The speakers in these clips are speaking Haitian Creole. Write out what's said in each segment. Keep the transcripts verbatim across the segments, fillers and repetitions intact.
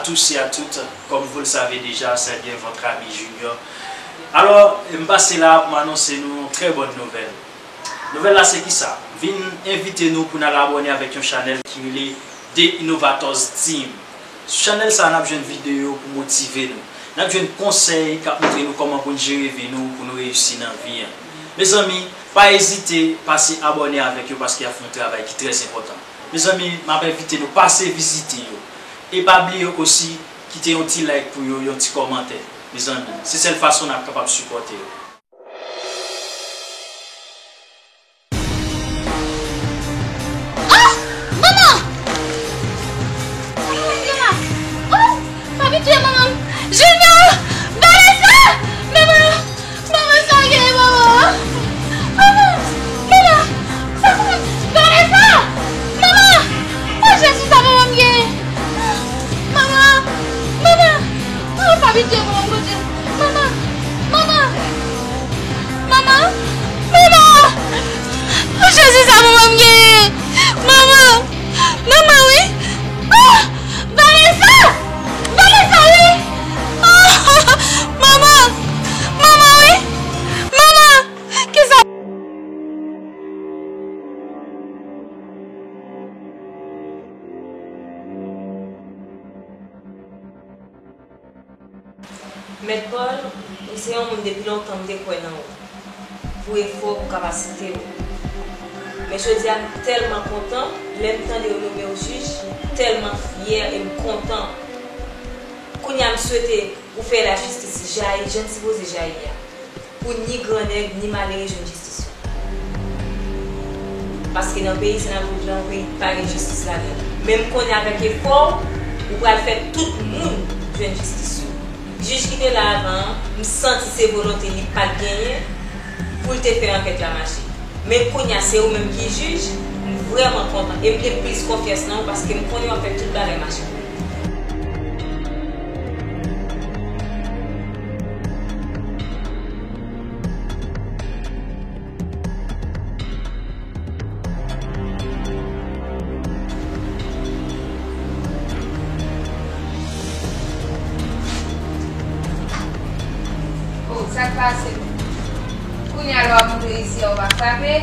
Tous et à toutes, comme vous le savez déjà, c'est bien votre ami Junior. Alors, m pase la pou m anonse nou yon trè bòn nouvèl. Nouvèl la se kisa? M vin envite nou pou n al abòne avèk yon chanèl ki rele The Innovators Team. Sou chanèl sa a, n ap jwenn videyo pou motive nou. N ap jwenn konsèy k ap montre nou kòman pou n jere vi nou, pou nou reyisi nan vi an. Mezanmi, pa ezite pase abòne avèk yo paske y ap fè yon travay ki trè enpòtan. Mezanmi, m ap envite nou pase vizite yo. E pa bliye osi kite yon ti like pou yo, yon ti kòmantè. Mezanmi, se sèl fason n ap kapab sipòte yo. Oh! Manman! Manman, Junior! Oh! Papi tiye manman m! Junior! Vanessa! Manman! Manman, sa w ye, manman? Manman! Manman! Sa w ye? Vanessa! Manman! Oh, Jezi, sa manman m ye? Manman! Manman! Oh, papi tiye manman m, Bondye! Manman! Manman! Manman! Manman! Oh, Jezi, sa manman m genyen? Manman! Manman, wi! Oh! Vanessa! Vanessa, wi! Oh! Manman! Manman, wi! Manman! Kisa? Mèt Paul, ou se yon moun depi lontan m te kwè nan ou, pou efò, pou kapasite w. Men jodi a, m tèlman kontan, lè m tande yo nonmen w jij, m tèlman fyè e m kontan. Kounye a, m swete ou fè lajistis jayi jan l sipoze jayi a, pou ni grannèg, ni malere jwenn jistis yo. Paske nan peyi sa n ap viv la, yon peyi ki pa gen jistis ladan l. Men m konnen avèk efò w, ou pral fè tout moun jwenn jistis yo. Jij ki te la avan an, m santi se volonte li pa t genyen pou l te fè ankèt la mache. Men kounye a se ou menm ki jij, m vrèman kontan e m gen plis konfyans nan ou paske m konnen w ap fè tout bagay mache pou mwen. Oh, sa k pase? Kounye a lè w ap monte isi a, ou pa frape?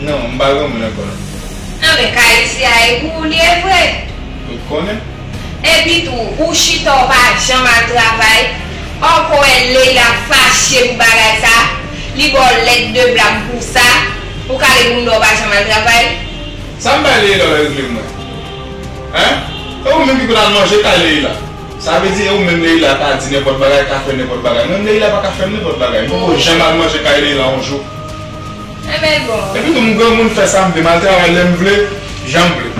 Non, m pa granmoun ankò non. Anben, kay isi a e pou ou li ye vre. Ou konnen. Epi tou, ou chita, ou pa janm al travay. Ankò wè Leila fache pou bagay sa. Li ba w lèt de blag pou sa. Ou kale bounda, ou pa janm al travay. Sa m bay Leila regle mwen? Hein? E ou menm ki konn al manje kay Leila. Sa vle di, e ou menm Leila ka di nenpòt bagay, ka fè nenpòt bagay. Menm Leila pa ka fè m nenpòt bagay. M poko janm al manje kay Leila yon jou. Enben bon. Epi tou, m granmoun, fè sa m vle, m al travay lè m vle, jan m vle.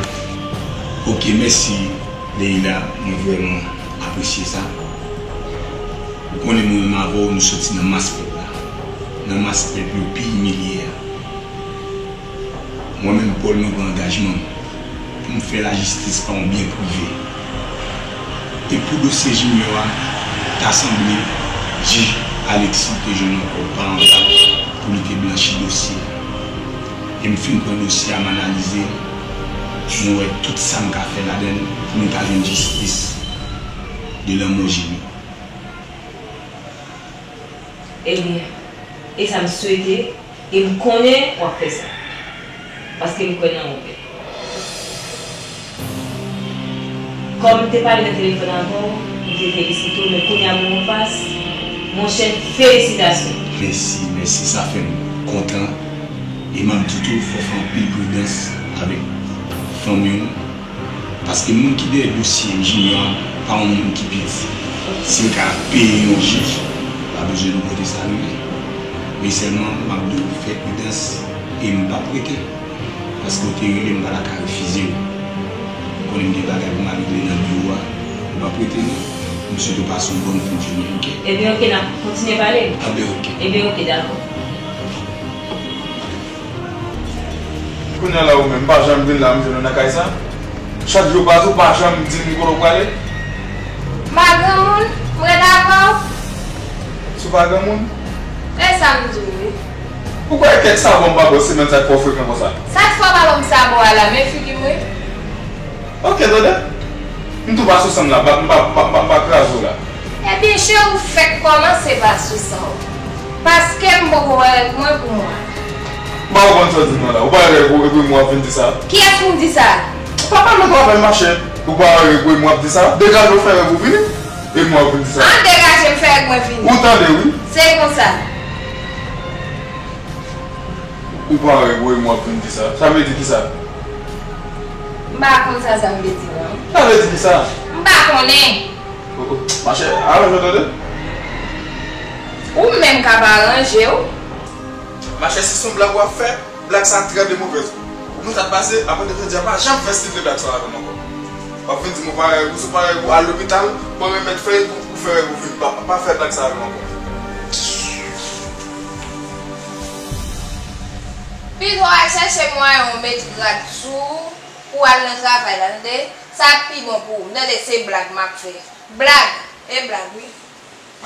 Ok, mèsi Leila, mwen vrèman apresye sa. Ou konnen mwen menm avè w, nou soti nan mas pèp la. Nan mas pèp yo pi imilye a. Mwen menm, Paul, mwen pran angajman m pou m fè lajistis pa yon byen prive. E pou dosye Junior a, ta sanble jij Alexis te jwenn yon kòb pa anba pou li te blanchi dosye a. E m fin pran dosye a, m analize l, mwen wè tout sa m ka fè ladan l pou nou ta jwenn jistis de lanmò Junior. Ebyen, e sa m swete, e m konnen w ap fè sa. Paske m kwè nan ou, pè. Kòm m te pale nan telefòn avè w, m te felisite w, men kounye a m wè w anfas, monchè, felisitasyon. Mèsi, mèsi, sa fè m kontan. E m ap di tou, fò w fè anpil pridans avèk fanmi w. Paske moun ki dèyè dosye Junior an pa yon moun ki piti. Si l ka peye yon jij, pa bezwen nou kote sa rive. Men sèlman, m ap di w fè pridans e m p ap rete. Paske w te rele m, m pa ta ka refize w. Ou konnen m gen bagay pou m al regle nan biwo a. Ou p ap rete non. M swete w pase yon bòn fen de jounen, ok? Ebyen, ok, n ap kontinye pale. Anben, ok. Ebyen, ok, dakò. Kounye a la ou menm, pa janm vin la, m jwenn ou nan kay sa. Chak jou ou pase, ou pa janm di m kote w prale. M pa granmoun, m ret avè w. Si w pa granmoun? E sa m di w wi. Ou kwè kèk savon m pa ba w semèn sa k fè w frekan konsa? Sa k fè w pa ban m savon a la, men figi m wi. Ok, tande. M tou pa sou san m la, m pa, m pa, m pa, m pa, m pa kraze w la. Ebyen, cheri, ou fèk kòmanse pa sou san w. Paske m poko wè règ mwen pou mwa. M pa konprann sa w di m nan la. Ou pa wè règ ou epi mwen w ap vin di sa? Kiyès pou m di sa? Ou pa pale nan travay, machè. Ou pa wè règ ou e mwen w ap di sa? Degaje w fè règ ou vini, e mwen w ap vin di sa. An degaje m fè règ mwen vini. Ou tande, wi. Se konsa. Ou pa wè règ ou e mwen w ap vin di sa? Sa vle di kisa? M pa konn sa sa vle di, non. Sa vle di kisa? M pa konnen. Oh, oh. Machè, aranj ou tande. Ou menm ka pa ranje w. Machè, si se yon blag w ap fè, blag sa trè de movèz gou. Ou konn sa k pase, apre de jodi a, pa janm fè stil de blag sa avè m ankò. W ap vin di m ou pa règ ou, si w pa règ ou, al lopital, pran remèd fèy pou, pou fè règ ou vini. Pa, pa fè blag sa avè m ankò. Pito w al chèche mwayen w met rad sou ou pou w al nan travay la, tande? Sa ap pi bon pou ou. M tande se blag m ap fè. Blag! E blag, wi.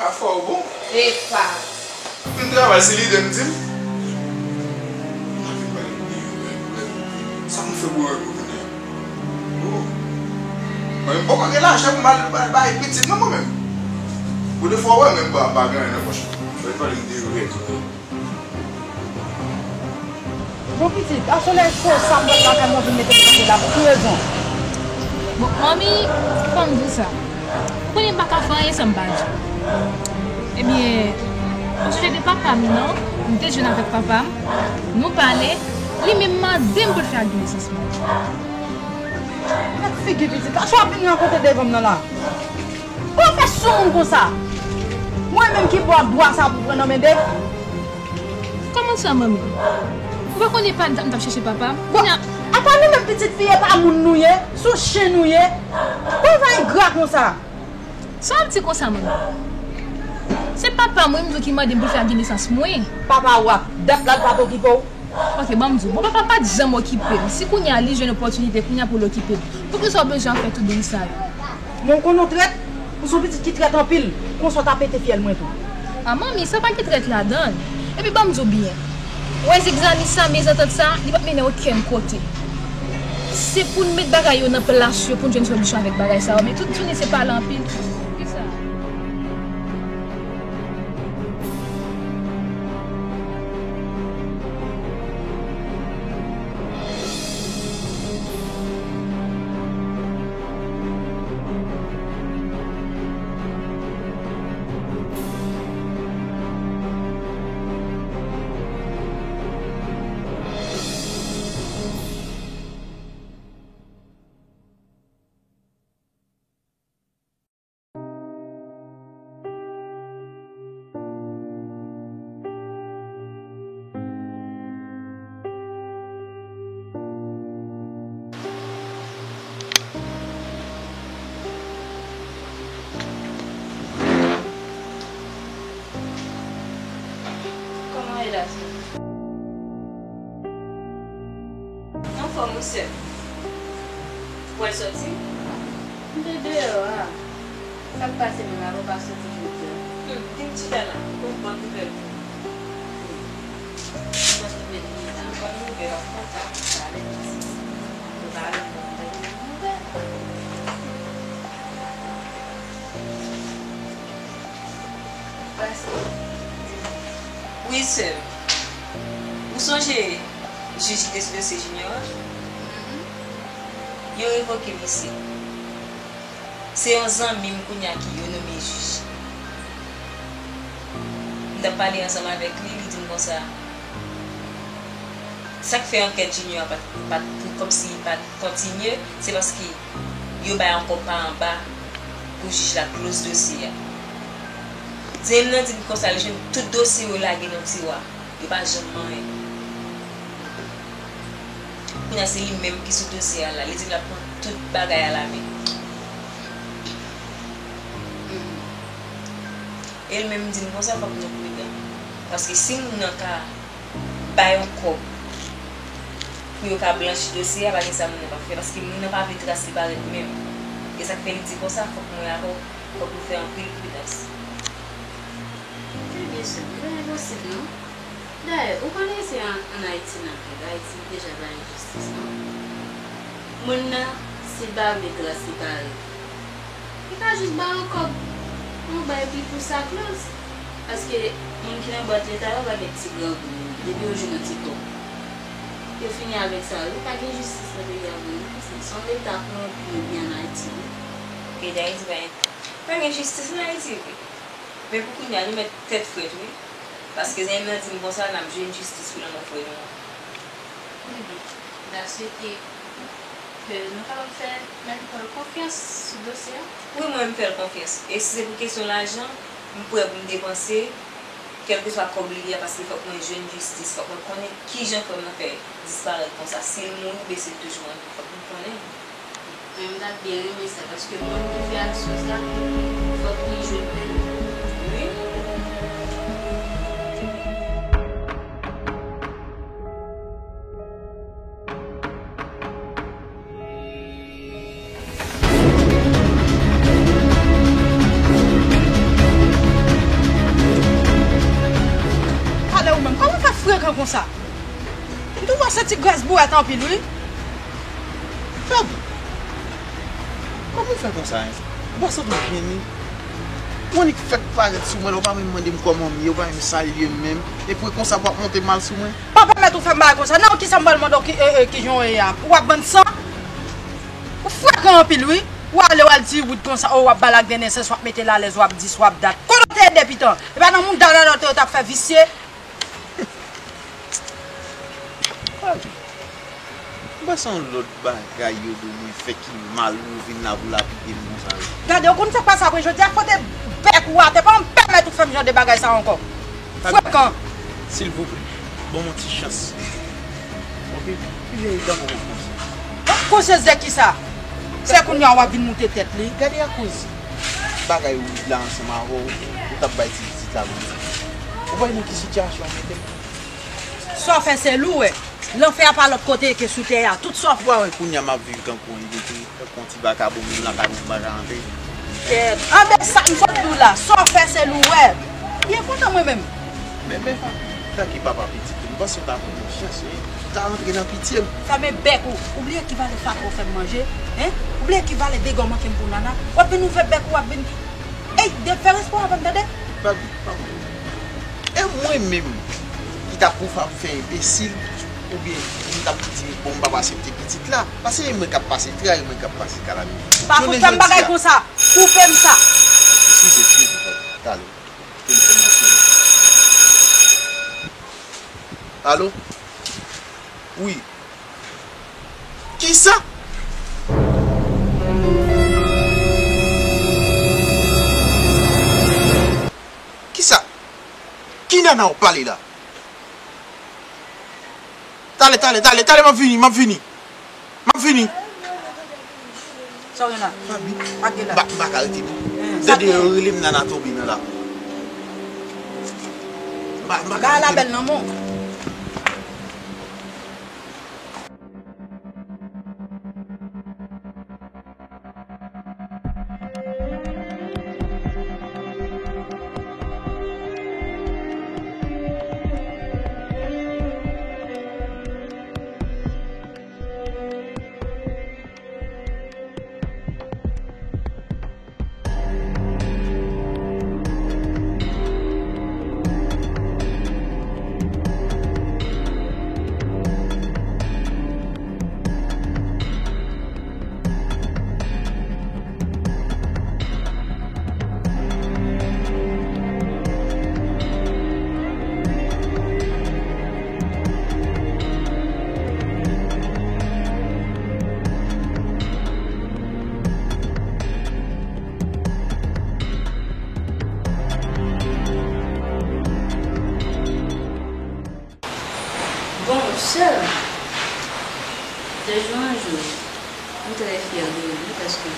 Afè w bon. Epa. M travay, se lide m di m. M ap vin pale m de règ, règ. Sa m fè pou règ ou vini? Oh. Mwen menm poko gen lajan pou m al bay, bay pitit non mwen menm. Pou defwa w wè menm pa, pa gen anyen nan pòch. Fè pale m de règ, règ. Bon pitit, aswè lè konsa m pral lakay mwen vin mete m kanpe la pou ki rezon? Bon, manmi, fò m di w sa. Ou konnen m pa ka fè anyen san m pa di w. Ebyen, ou sonje de papa m non? M te jwenn avèk papa m, nou pale, li menm mande m pou l fè ak gen nesans mwen. Gad figi pitit la, sa w ap vin rakonte devan m nan la? Kòman w fè sou moun konsa? Mwen menm ki ba w dwa sa pou pran nan men Dave? Kòman sa, manmi? Ou pa konn e pa m t ap chèche papa m? Bon, apa nou menm pitit fi, e pa moun nou ye? Se yon chen nou ye? Kòman w fè engra konsa? Sa w ap di konsa, manmi? Se papa mwen, m di w, ki mande m pou l fè ak gen nesans mwen. Papa w a, dat la l pa t okipe w? Ok, ban m di w. Bon, papa m pa t janm okipe m. Si kounye a li jwenn opòtinite, kounye a pou l okipe m. Poukisa w bezwen ap fè tout bri sa yo? Men w konnen w trèt? Ou se yon pitit ki trèt anpil. Konsa w ta pete fyèl mwen tou. A manmi, sa pa gen trèt ladan l. Epi ban m di w byen. Ou wè zigzani sa, mezantant sa, li p ap mennen okenn kote. Se pou n met bagay yo nan plas yo, pou n jwenn solution avèk bagay sa yo. Men tout jounen se pale anpil. Kisa? Kòman w ye la, fi? Anfòm, wi, sè m. Ou pral sòti? M te deyò a. Sa k pase menm, avan w pa soti jodi a? Hmm, di m chita la, pou m bòn nouvèl pou ou. Hmm. Bòn nouvèl ki sa? Bòn nouvèl, w ap kontan. Pale m di. Ou pale m, bòn nouvèl. Paske, wi, sè m. Ou sonje jij ki te sou dosye Junior a? Mhm. Yo revoke misye. Se yon zanmi m kounye a ki yo nome jij. M t ap pale ansanm avèk li, li di m konsa, sa k fè ankèt Junior a pa t, pa t, kòmsi pa t kontinye, se paske yo bay ankò pa anba pou jij la close dosye a. Zanmi m nan di m konsa, li jwenn tout dosye yo lage nan tiwa. Yo pa janm manyen. Kounye a se li menm ki sou dosye a la. Li di l ap pran tout bagay a lamen. E li menm di m konsa, fòk nou pridan. Paske si moun nan ka bay yon kòb pou yo ka blanchi dosye a, pa gen sa moun nan p ap fè. Paske moun nan pa vle tras li parèt menm. E sa k fè li di konsa, fòk mwen avè w, fòk nou fè anpil pridans. Trè byen, sè m. Li pa enposib, non. Dayè, ou konn Ayisyen an, ann Ayiti nan pè. Ayiti deja pa enjistis, non. Moun nan, si l pa vle tras li parèt, Li ka jis ba yo kòb, yon bay pi pou sa kloz. Paske moun ki nan bwat leta yo pa gen ti grangou, depi yo jwenn yon ti kòb, yo fini avèk sa, wi. Pa gen jistis nan peyi a vre, wi. Se yon leta kowonpi nou gen ann Ayiti, wi. Peyi Dayiti pa gen, pa gen jistis ann Ayiti, wi. Men pou kounye a, nou mèt tèt frèt, wi. Paske zanmi m nan di m konsa, n ap jwenn jistis pou lanmò frè nou an. Ebyen, n ap swete ke nou kapab fè Mèt Paul konfyans sou dosye a. Wi, mwen, m fè l konfyans. E si se pou kesyon lajan, m prè pou m depanse, kèlkeswa kòb li ye a, paske fòk mwen jwenn jistis, fòk mwen konnen kijan frè m nan fè disparèt konsa, si l mouri oubyen si l toujou an vi, fòk nou konnen. Men m ta byen renmen sa, paske moun ki fè aksyon sa, fòk li jwenn pèn. Wi. Pale ou menm, kòman w fè frekan konsa? M twouve w se ti gras bouwèt anpil, wi. Faby, kòman w fè konsa, en? Ou pa santi w jene? Ou annik fèk parèt sou mwen la, ou pa menm mande m kòman m ye, ou pa menm salye m menm. Epi konsa w ap monte mal sou mwen? Pa pèmèt ou fè m bagay konsa. Non, kisa m pral mande w ki, e, e, kijan w ye a? Ou ap bann san? Ou frekan anpil, wi. Ou ale, w al di wout konsa, o, w ap balak de nesans, w ap mete l alèz, w ap dis, w ap dat. Kote w te ye depi tan? E pa nan mouda lòt yo t ap fè visye? Faby, m panse yon lòt bagay yo do mwen fè ki mal ou vin la pou lapide m konsa, wi. Gade, ou konn sa k pase apre jodi a, fout bèk ou atè, pa pèmèt ou fè m jan de bagay sa ankò. Faby, frekan. Silvouplè, ban m yon ti chans. Oke? Ki jan li tankou w konsa? Konsyans de kisa? Se kounye a w ap vin moute tèt li. Gade akoz bagay ou la ansanm avè w, ou t ap bay ti pitit la manti. Ou pa wè nan ki sitiyasyon w mete m? Sa w fè sèl ou wè. Lanfè a pa lòt kote ke sou tè a. Tout sa w fè. Ou pa wè kounye a m ap viv tankou yon idiot, tankou yon ti vakabon, menm lakay mwen m pa ka rantre. Kèt. Anben sa m sot di w la, sa w fè sèl ou wè. Byen kontan mwen menm. Men, men, tanke papa pitit ou, m panse w ta pran yon chans, wi. Ou ta rantre nan pitye m. Fèmen bèk ou. Ou bliye ki valè fatra w fè m manje? Hen? Ou bliye ki valè dega w manke m pou nana? W ap vin ouvè bèk ou, w ap vin, ey, de fè respè w avè m, tande? Faby, pa mwen. E mwen menm ki t ap koupab fè enbesil, oubyen m t ap di, bon, m p ap aksepte pitit la. Paske e mwen k ap pase tray, e mwen k ap pase kalamite. Pa fout fè m bagay konsa. Koupe m sa. Eskize, eskize, Faby. Talè. Telefòn nan sonnen. Alo? Wi. Kisa? Kisa? Ki nana w pale la? Talè, talè, talè, talè, m ap vini, m ap vini. M ap vini. Sa w gen la? Faby. Pa gen la. M pa, m pa ka rete non. Tande, yo rele m nana tonbe nan lakou. M pa, m pa ka rete non. Ba la bèl nan men w. Bon, sè, de jou an jou, m trè fyè de ou, wi, paske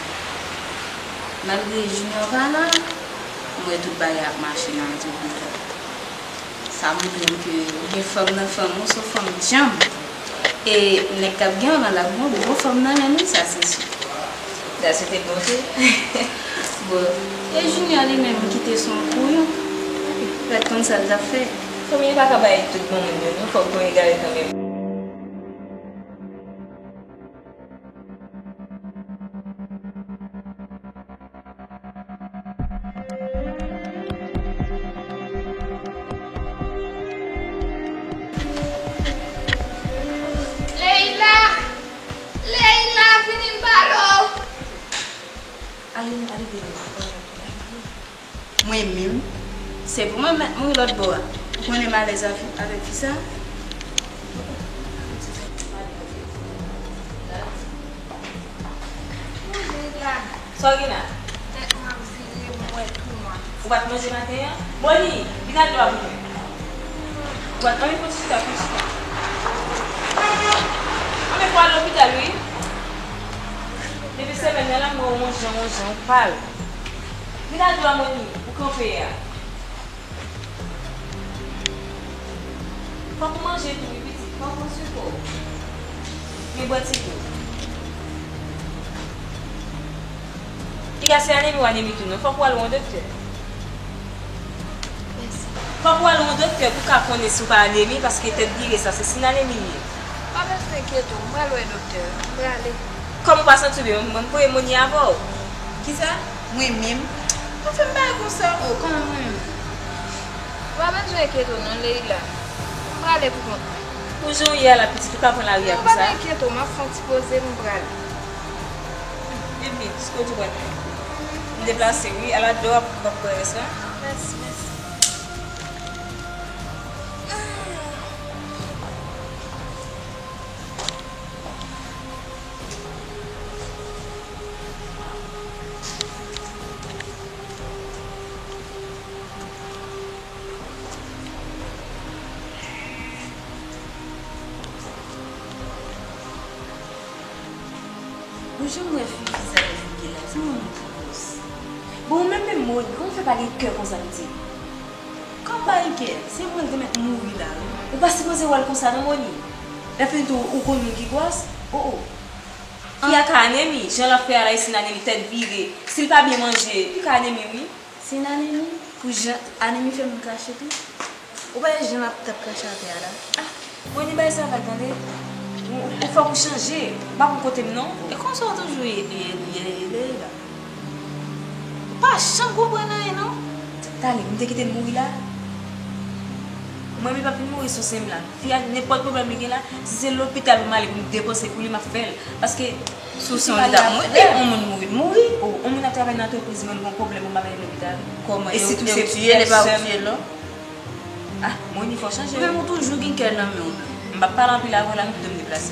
malgre Junior pa la, m wè tout bagay ap mache nan antrepriz la. Sa montre m ke ou gen fanm nan fanmi w, se yon fanm djanm. E nèg k ap gen w lan l ap gen yon gwo fanm nan men l, wi, sa se si. Sa se te bonte. Bon, e Junior li menm kite se yon kouyon. Gad konn sa l t ap fè. Fanmi pa ka bay tout bon moun yo, non, fòk gon egare kanmenm. Ale, ale, ale. Mwen menm, se pou mwen mèt mouri lòt bò a. Ou konnen m alèz avèk fi sa? Sa w gen la? Tèt mwen ap vire, m wè tou nwa. Ou pa t manje maten an? Moni, vin ak dlo a pou mwen. Ou pa t anvi pran ti chita, pran chita. Anben, fò al lopital, wi. Depi semèn nan la, m wè w on jan, on jan, ou pal. Vin al dlo a, Moni, ou kanpe a. Fòk ou manje tou, wi, pitit. Fòk ou sipò. Men bwè ti dlo. Piga se anemi w anemi tou, non. Fòk ou al wè yon doktè. Mèsi. Fòk ou al wè yon doktè pou w ka konnen si w pa anemi, paske tèt vire sa, se siy anemi li ye. Pa bezwen enkyete w, m pral wè doktè. M prale. Kòm ou pa santi w byen, mwen, m voye Moni avè w. Kisa? Mwen menm? Pa fè m bagay konsa. O, kòman mwen menm? Ou pa bezwen enkyete w non, Leila. M prale pou kont mwen. Pou jan w ye a la, pitit, ou ka pran lari a konsa? Non, pa enkyete w, m ap fè yon ti poze, m prale. Ebyen, pitit, kote w pral? M deplase, wi. Al ak dlo a, w ap bwè rès la. Mèsi, mèsi. Bon, jan m wè fi, fi sa yo vin gen la, se yon moun ki gwòs. Bon, ou menm menm, Moni, kòman w fè pa gen kè konsa, pitit? Kòman pa gen kè? Se mwen l te mèt mouri la, wi. Ou pa sipoze wè l konsa non, Moni. Epi tou, ou konn moun ki gwòs? O, o. Fi a ka anemi, jan l ap fè a la, e siy anemi, tèt vire. Si l pa byen manje, li ka anemi, wi. Siy anemi? Pou jan anemi fè moun krache tou? Ou pa wè jan l ap t ap krache atè a la? Ah, Moni, bay sa vag, tande. Ou, ou fòk ou chanje. Ou pa konn kote m non. E konsa w toujou ye, ye, ye, ye la. Ou pa janm konprann anyen non. Talè, m te kite l mouri la. Mwen menm pa fin mouri sou sen m la. Fi a, nenpòt pwoblèm li gen la, si se lopital pou m ale pou m depanse pou li, m ap fè l. Paske si w se yon moun ki t ap mouri, e yon moun mouri, l mouri. O, yon moun ap travay nan antrepriz, mwen gon pwoblèm, mwen pa mete lopital. Kòman? E si tou se pèp sè m? Ah, Moni, fò chanje. Ou menm ou toujou gen kè nan men w. M p ap pale anpil avè w la, non, kite m deplase.